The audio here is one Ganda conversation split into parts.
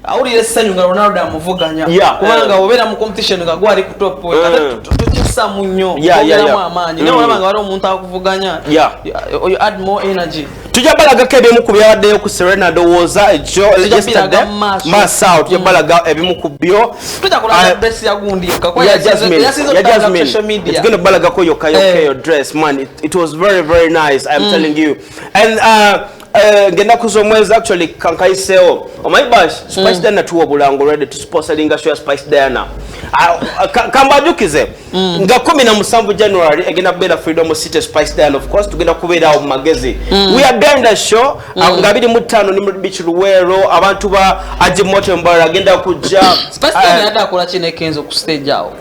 Awulira essanyu nga Ronaldo amuvuganya, kubanga obeera mu competition nga gwali ku top, ate tokissamu nnyo, ongeramu amaanyi, naye olaba nga waliwo omuntu akuvuganya, you add more energy. Tujja balagako ebimu ku byabaddeyo ku Serena, ndowooza jo Tujja yesterday. biraga mu maaso. Maaso awo tujja balaga ebimu ku byo. Tujja kulaga dress ya gundi yokka, kuba Ya Jasmine, yasinze ya okutambula ku Jasmine. social media. It's gonna balagako yokka yokka. Your dress, man, it was very very nice, I'm telling you. And ng'ennaku z'omwezi, actually kankayiseewo, omanyi Bash, Spice Diana tuwa obulango already, tusponsoringa show ya Spice Diana. Ah, kambajukize nga 17 January egenda kubeera Freedom City. Spice Diana, of course, tugenda kubeerawo mu magezi. We are doing the show nga 25 ni Beach Luweero. Abantu ba Ajimoto Mbarara agenda kujja. Spice Diana yadde akola ki ne Kenzo ku stage awo?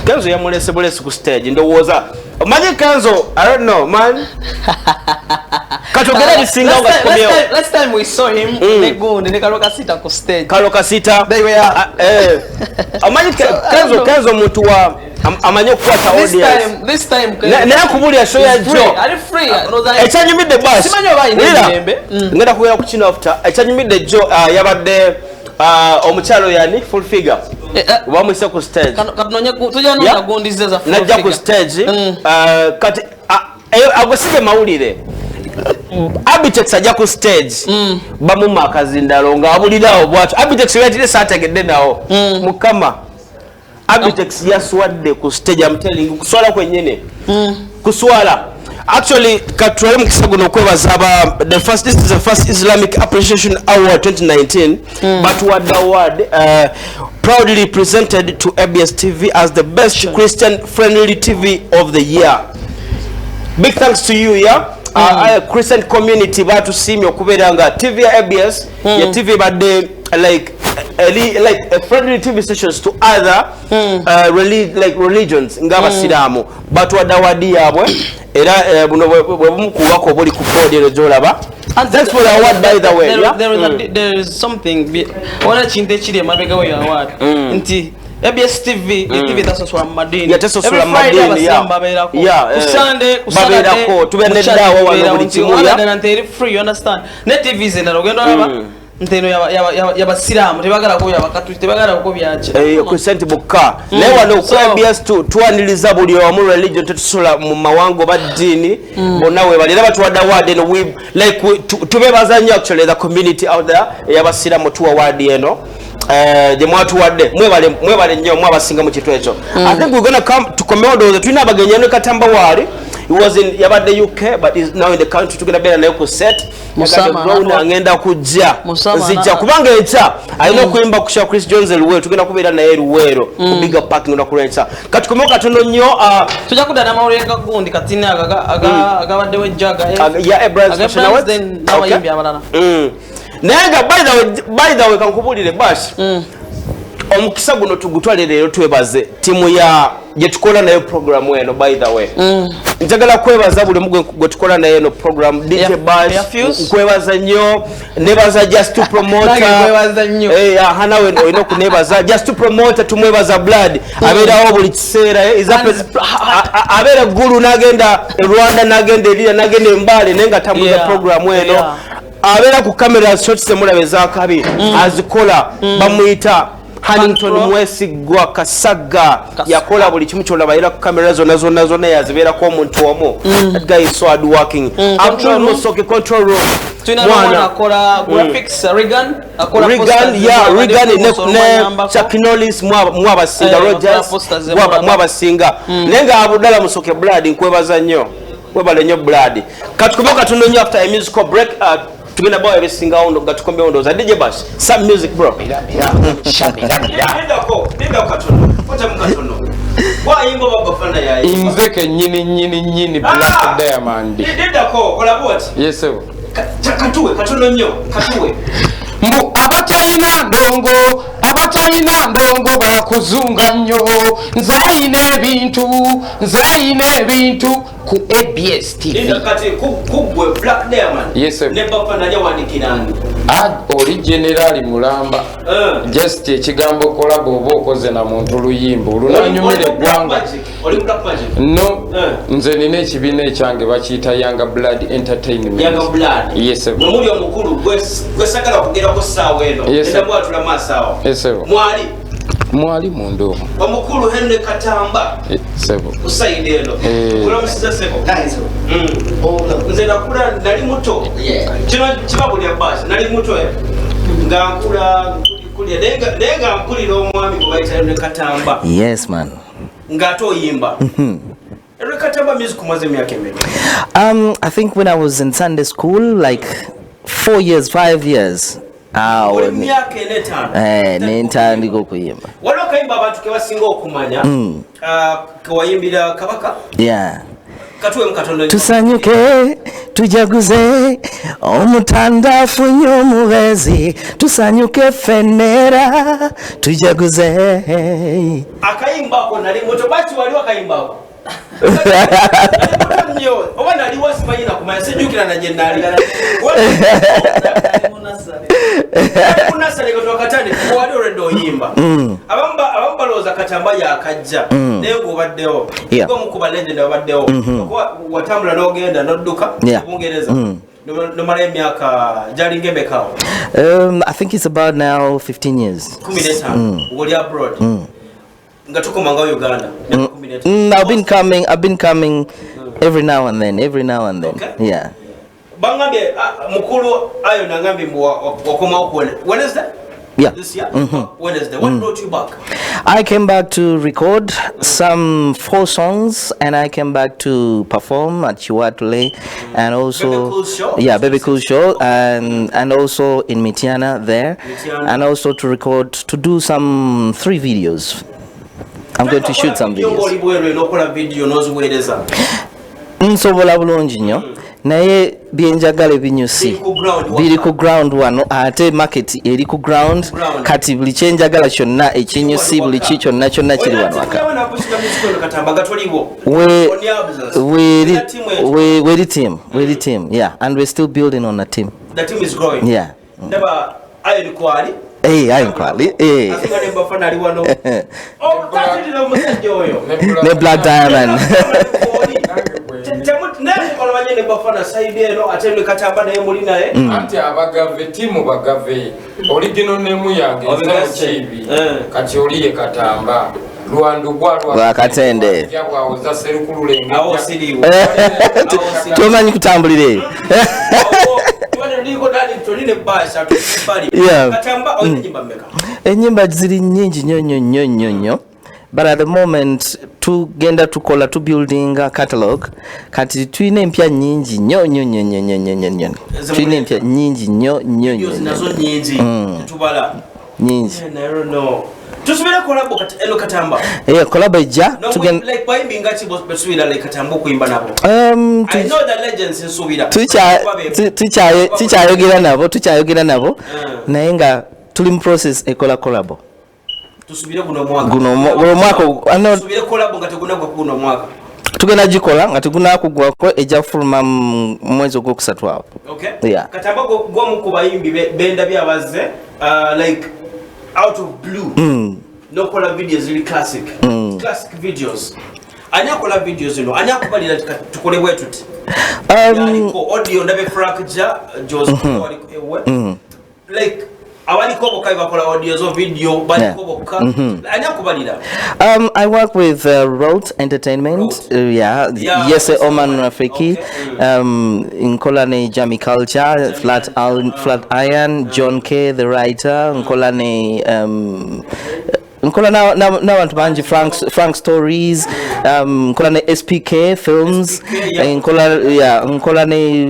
Kenzo yamulese bulesi ku stage, ndowooza omanyi Kenzo, I don't know, man. Katogera ebisingawo nga tukomyewo. Last time we saw him ne gundi ne Kalo Kasita ku stage. Kalo Kasita. They were Ah, omanyi I don't Kenzo know. Kenzo muntu wa amanyi okukwata This audience. time, this time Naye nkubulira show ya He's free. jo Ali free. Ndowooza- ekyanyumidde bas. Simanyi oba alina emirembe. Ngenda kubeera ku kino after. Ekyanyumidde jo, yabadde omukyalo yani Full Figure. Bamwise ku stage. Tujja nona gundi ze za Full Najja ku Figure. stage. Kati eyo ago si ge mawulire. Abitex ajja ku stage, bamuma akazindalo ng'abulirawo bwatyo. Abitex yatire saategedde nawo. Mukama, Abitex yaswadde ku stage, I'm telling you, kuswala kwennyini, kuswala. Actually, katwale mukisa guno okwebaza aba the first, this is the first Islamic Appreciation Award 2019. Batuwadde award, proudly presented to ABS TV as the best Christian friendly TV of the year. Big thanks to you, yeah. Christian community batusiimye okubeera nga TV ya ABS ya TV badde like like a friendly TV stations to other like religions ng'abasiraamu. Batuwadde award yaabwe era buno bwe bumu ku bubaka obuli ku board ero gy'olaba. And Thanks for the award, by the way. Yeah? There is something waliwo ekintu ekiri emabega weyo award nti ABS TV ye TV etasosola mu madiini. Yeah, tesosola Every mu Friday madiini, abasiraamu babeerako. Ku Sunday, ku Babeerako, Saturday, tubeera mu church n'eddaawa wano tubeerawo buli nti kimu, wala yeah. ddala nti eri free, you understand? Ne TVs endala ogenda olaba nti eno yabasiraamu, tebagalako byabakatuliki, tebagalako byaki. Ku sente bokka, naye wano ku ABS tuwaniriza buli omu, religion tetusola mu mawanga oba ddiini, bonna webali. Era batuwadde award eno, like tubebaza nnyo, actually, the community out there ey'abasiraamu, tuwa award eno gye mwatuwadde. Mwebale, mwebale nnyo mwabasinga mu kintu ekyo. I think we're gonna come tukomewo, ndowooza tulina abagenyi eno. Katamba waali, he was in, yabadde UK but is now in the country. Tugenda beera naye ku set. Musama, Yagadde Brown agenda kujja. Musama Nzija kubanga enkya alina okuyimba ku sha Chris Jones e Luweero. Tugenda kubeera naye e Luweero ku Bigger Park lunaku lw'enkya. Kati tukomewo katono nnyo. Tujja kudda n'amawulire ga gundi katini agabaddewo ejjaga Ya Abrams Fashion Awards. Then n'abayimbi abalala. Naye nga by the way kankubuulire Bash, omukisa guno tugutwale leero twebaze ttiimu ya gye tukola nayo programu eno. By the way, njagala kwebaza buli omu gwe tukola naye eno program. DJ Bash, Ya Fuse. nkwebaza nnyo. Nebaza Just to Promoter. Nange nkwebaza nnyo. Eh, aha, nawe olina okunebaza. Just to Promoter tumwebaza, Blood abeerawo buli kiseera, And abeera eggulu n'agenda e Rwanda, n'agenda erira, n'agenda embaale, naye nga tambuza programu eno. Abeera ku kamera, shots zemulaba ezakabi azikola, bamuyita Hannington Control. Mwesigwa Kasagga. Kasagga. Yakola buli kimu kyolaba, era ku kamera zonna zonna zonna yazibeerako omuntu omu. That guy is so hard working. Control Abdul room. Musoke, control room. Tulina Mwana. n'omwana akola graphics, Regan akola Regan, posters yeah, zemulaba, Regan ne ne omwanyambako. Chuck Norris, mwabasinga. Eh, Rogers, bakola posters zemulaba. mwabasinga. Naye nga Abudala Musoke Blood, nkwebaza nnyo, webale nnyo Blood. Katukomeo katono nnyo after a musical break, tugenda bawa ebisingawo nga tukomyewo. Ndowooza DJ Bash, some music, bro. Lindako, lindako katono, kwatamu katono. Wayimba oba bafana yayimba? Nze kennyini nnyini nnyini Black Diamond. Lindako, kola bwoti. Yesebo. Katuwe katono nnyo, katuwe. Mbu abatalina ndongo, abatalina ndongo bakuzunga nnyo. Nze ayina ebintu, nze ayina ebintu. Ku ABS TV. Linda kati kugwe Black Diamond. Yes, sir. Ne Bafana yawandikirani. Ah, oli generali mulamba. Just ekigambo collab oba okoze na muntu luyimba olunanyumira eggwanga. Oli Black Magic. No, nze nina ekibiina ekyange bakiyita Younger Blood Entertainment. Younger Blood. Yes, sir. Mwe muli omukulu gwe sagala kugerako ssaawa eno. Yes, sir. Enda bwatula maaso awo. Yes, sir. Mwali. Mwali munda omwo. Omukulu Henry Katamba. Sebo. Ku side eno. Kulamusiza sebo. Nze nakula nali muto. Kino kiba buli basi nali muto nga nkula kulya naye nga nkulira omwami gwe bayita Henry Katamba. Yes man. Ng'ate oyimba. Henry Katamba music umaze emyaka emeka? I think when I was in Sunday school, like 4 years, 5 years. Oli myaka ena etaano. Nentandika okuyimba. Waliwo akayimba abantu ke basinga okumanya, kewayimbira Kabaka? Yeah. Katuwemu katono. Tusanyuke, tujaguze, omutanda afunye omubeezi, tusanyuke ffenera, tujaguze. Akayimba ako nali muto, basi waliwo akayimba ako. Nnyo, oba naliwo simanyi nakumanya, sijjukira na gye nali. Munasale nga twakatandika, wali olwedde oyimba. Abamu balowooza Katamba yakajja, naye ng'obaddewo. Ng'omu ku ba legend abaddewo. Okuba watambula n'ogenda n'odduka Bungereza. Nomala emyaka gyalinga emeka awo? I think it's about now 15 years. 15, ng'oli abroad. Nga tukomangawo Uganda. Myaka 15. I've been coming every now and then, every now and then. Okay. Yeah. Bangambye, mukulu ayo nangambye mbu wakomawo ku Wednesday? Yeah. This year? Wednesday. What brought you back? I came back to record some 4 songs, and I came back to perform at Kiwatule, and also Bebe Cool Show? Yeah, Bebe Cool Show, and also in Mityana there, Mityana. And also to record, to do some 3 videos. I'm going to shoot some Video videos. ng'oli bweru n'okola video n'oziweereza. Nsobola bulungi nnyo, naye byenjagala ebinyusi Biri ku ground wano. biri ku ground wano, ate market eri ku ground. Ground. Kati buli kyenjagala kyonna ekinyusi, buli ki kyonna kyonna kiri wano waka. Olina nakusika music ono Katamba nga toliwo. On your absence. Olina team eyo? Weeri team, weeri team, yeah, and we're still building on a team. The team is growing. Yeah. Ndaba Iron Kwali. Hey, Iron Kwali. Hey. Asinga ne Bafana ali wano. Oh, tatirira omusajja oyo. Ne Black Diamond. Naye ne Bafana side eno, ate ne Katamba naye muli naye. Anti abagave, tiimu bagave. Original name yange Obigase. nze Mukiibi. Kati oli ye Katamba. Lwandu gwa lwa Lwakatende. Ya bwawoza Sserukulule engeri Awo ya- siriiwo. Awo siriiwo. Tomanyi kutambulira eyo. Awo, tubadde tuliko nani, tuli ne bus, ate tuli bali. Yeah. Katamba, olina ennyimba mmeka? Ennyimba ziri nnyingi nnyo nnyo nnyo nnyo nnyo. But at the moment tugenda tukola, tu building a catalog. Kati tulina empya nnyingi nnyo nnyo nnyo nnyo nnyo nnyo nnyo nnyo. Ze Tulina muleta. empya nnyingi nnyo nnyo nnyo Videos nnyo. nazo nnyingi, tetubala. Nnyingi. Yeah, I don't know. Tusubire collab kati eno Katamba. Yeah, collab ejja. No, like bayimbi nga ki besuubira like Katamba okuyimba nabo? I know the legends nsuubira. Kuba be- Tukyayogera nabo, tukyayogera nabo. Naye nga tuli mu process ekola collab. Tusubire guno omwaka. Guno guno omwaka ano Tusubire collab nga tegunagwa guno omwaka. Tugenda gikola nga tegunakuggwako, ejja kufuluma mu mwezi ogwokusatu awo. Okay. Yeah. Katamba gwomu ku bayimbi bendabye abazze, like out of blue. N'okola videos ziri classic. Classic videos. Ani akola videos zino? Ani akubalira nti kati tukole bwe tuti? Aliko audio ndabe Frank Ja, Jose aliko ewe. Like abaliko bokka be bakola audio zo video, baliko bokka. Ani akubalira? I work with Road Entertainment. Road. Yeah. Yeah, Yese yes, Oman okay. Rafiki. Okay. Nkola ne Jamie Culture, Jamie Culture. Flat Iron, John K, the writer. Nkola ne, nkola na abantu bangi, Frank Stories, nkola ne SPK Films, SPK, yeah. Nkola, yeah, nkola ne,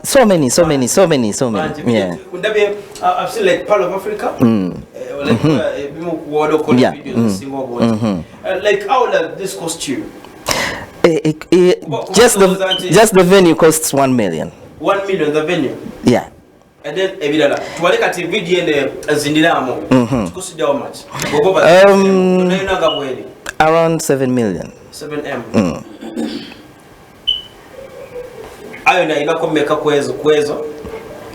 so many, so many, so many, so many. Bangi. Yeah. Ndabye, I've seen like Pearl of Africa. Like, ebimu ku world of videos ezisinga obungi. Like how does this cost you? Kuba Just the venue costs 1 million. 1 million the venue. Yeah. And then ebirala. Tuwale kati video ene zindiramo. Kikosidde how much? Bw'oba nayo nga bweri. Around 7 million. 7M. Ayo nayinako mmeka kwezo kwezo?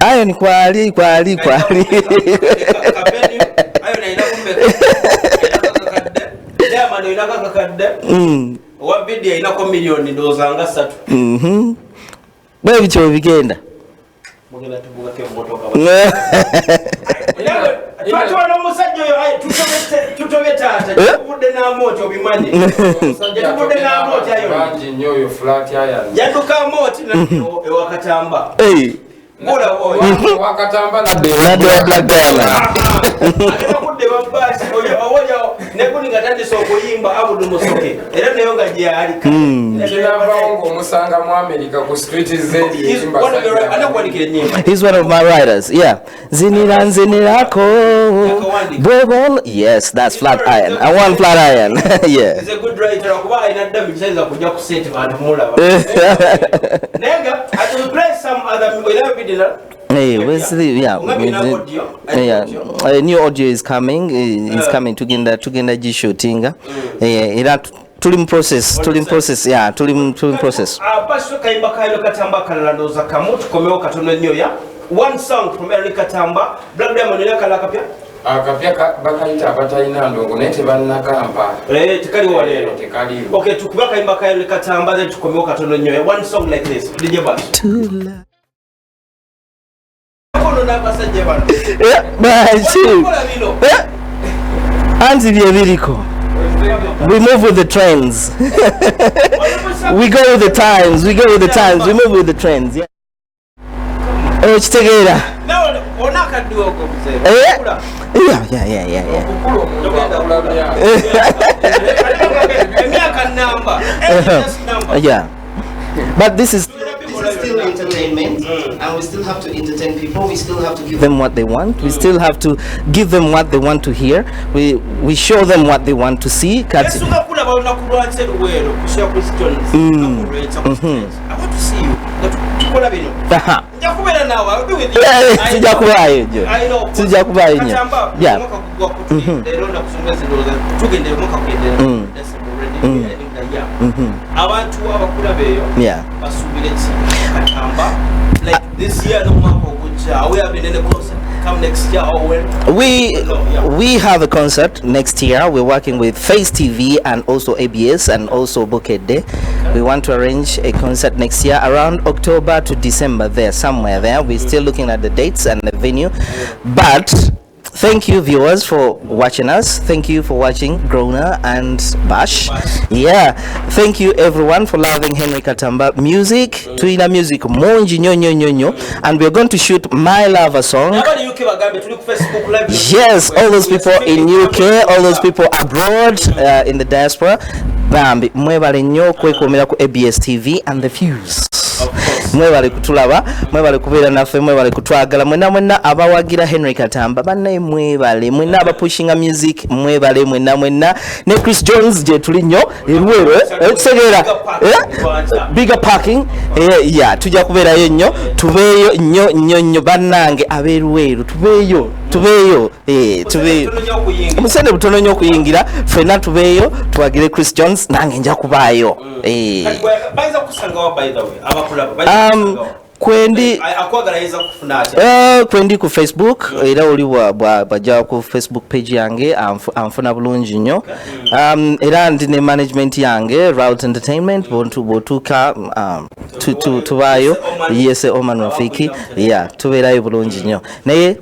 Ayo ni kwali kwali kwali. Kabeni, ayo nayinako mmeka? Kakadde. Diamond oyinako akakadde. Owa video ayinako miliyoni ndowooza nga 3. Bwe bityo bwe bigenda. Mugenda tuvugako emmotoka. Twatwala n'omusajja oyo, aye, tutobye taata, tuvudde n'amooti obimanyi. Yatuvudde n'amooti ayo. Bangi nnyo oyo Flat Iron. Yadduka amooti ewa Katamba. Hey. Gula oyo. Wakatamba nadde Nadde wa Black Diamond. Agenda kudda ewa Baasi, oyo owolyawo ne gundi nga tandise okuyimba Abudu Musoke. Era nayo nga gyali. Kinavawo ng'omusanga mu America ku street z'eri He's one of your- anakuwandikira ennyimba. He's one of my writers. Yeah. Zinira nzinirako. Bwebol. Yes, that's Flat Iron. I want Flat Iron. Yeah. He's a good writer kuba alina damage tayinza kujja ku set bantu mulaba. Naye nga I will play some other olina video na Hey, where's the yeah? Ungabi na audio? Yeah, Audio? a new audio is coming. Is coming. Tugenda gishootinga. Yeah, era tuli mu process, tuli mu process. Yeah, tuli mu process. Baso kayimba kayo Katamba kalala ndowooza kamu tukomewo katono nnyo ya. One song from Eric Katamba. Black Diamond olina kalala kapya? Akapya bakayita abatalina ndongo naye tebannakampa. Eh, tekaliwo waleero. Tekaliwo. Okay, tukube akayimba ka Eric Katamba then tukomewo katono nnyo ya. One song like this. DJ Bass. Tula. Kono n'abasajja bano. Yeah, but Kola bino. Yeah. Anti bye biriko. We move with the trends. We go with the times. We go with the times. We move with the trends. Yeah. Okitegeera. Nawe ona akaddiwa okwo muzeeyi. Eh? Kula. Yeah. Okukula omuntu akula myaka. Emyaka namba. Just number. Yeah. But this is Still entertainment, and we still have to entertain people. We still have to give them what they want. We still have to give them what they want to hear. We show them what they want to see. Kati, Yesuga kulaba olunaku lwa Luweero ku Share Chris Jones. Lunaku lw'enkya ku stage. I want to see you. Nga tukola bino. Aha. Nja kubeera naawe. I'll be with you. Sijja kubaayo jo. I know. Sijja kubaayo nnyo. Katamba, Yeah. omwaka gwa kutuli, leero ndakusonga zindowooza tugendere omwaka gugendera December already, we are ending the year. Abantu abakulaba eyo basuubire ki Katamba like this year n'omwaka ogujja? Are we having any concert come next year or when? We have a concert next year. We're working with Face TV and also ABS and also Bukedde. We want to arrange a concert next year around October to December there, somewhere there. We're still looking at the dates and the venue. But thank you, viewers, for watching us. Thank you for watching Grona and Bash. Yeah. Thank you, everyone, for loving Henry Katamba music. Tulina music mungi nnyo nnyo nnyo nnyo. And we're going to shoot My Lover song. Abali UK bagambe tuli ku Facebook Live. Yes, all those people in UK, all those people abroad, in the diaspora. Bambi, mwebale nnyo kwekuumira ku ABS TV and The Fuse. Mwebale kutulaba, mwebale kubeera naffe, mwebale kutwagala. Mwenna mwenna abawagira Henry Katamba, bannaye mwebale. Mwenna abapushinga music, mwebale mwenna mwenna. Ne Chris Jones gye tuli nnyo, eruweero, tutegeera. Bigger parking, yeah, tujja kubeerayo nnyo, tubeeyo nnyo nnyo nnyo bannange ab'eruweero, tubeeyo, tubeeyo, tubeeyo. Omusende butono nnyo okuyingira, ffenna tubeeyo, tuwagire Chris Jones, nange nja kubaayo. Bayinza kukusangawa, by the way, abakulaba bayinza kukusangawa? Kwendi Akwagala ayinza kufuna atya? Kwendi ku Facebook, era oli bwajja ku Facebook page yange anfuna bulungi nnyo. Era ndi ne management yange Route Entertainment, bw'otuuka tubaayo. Yes, Oman Rafiki, yeah, tubeerayo bulungi nnyo, naye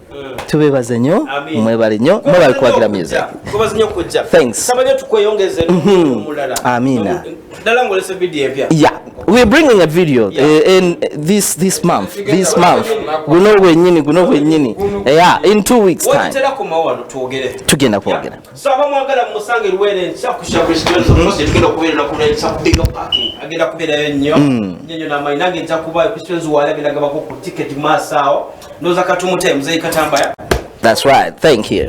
tubebaze nnyo. Amin. Mwebale nnyo, mwebale kuwagira music. Kubaza nnyo okujja. Thanks. Saba nnyo tukweyongeze omulala. Amina. Ddala ng'olese video empya. Yeah, we're bringing a video in this month. This month. Guno gwennyini, guno gwennyini. Yeah, in 2 weeks time. Wotutera komawo wano twogere. Tugenda kwogera. So abamwagala mumusange Luweero enkya ku Share Chris Jones. Of course, tugenda okubeera olunaku lw'enkya ku Bigger Parking. Agenda kubeerayo nnyo nnyo nnyo n'amaanyi. Nange nja kuba Chris Jones waali agenda gabako ku ticket maaso awo. Ndowooza katumute muzeeyi Katambaya. That's right. Thank you.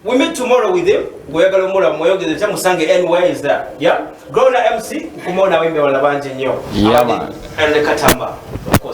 We meet tomorrow with him. Ng'oyagala omulaba mweyongeze kya musange anywhere is there. Yeah. Grona MC nkumawo n'abayimbi abalala bangi nnyo. Yeah, man. And Katamba, of course.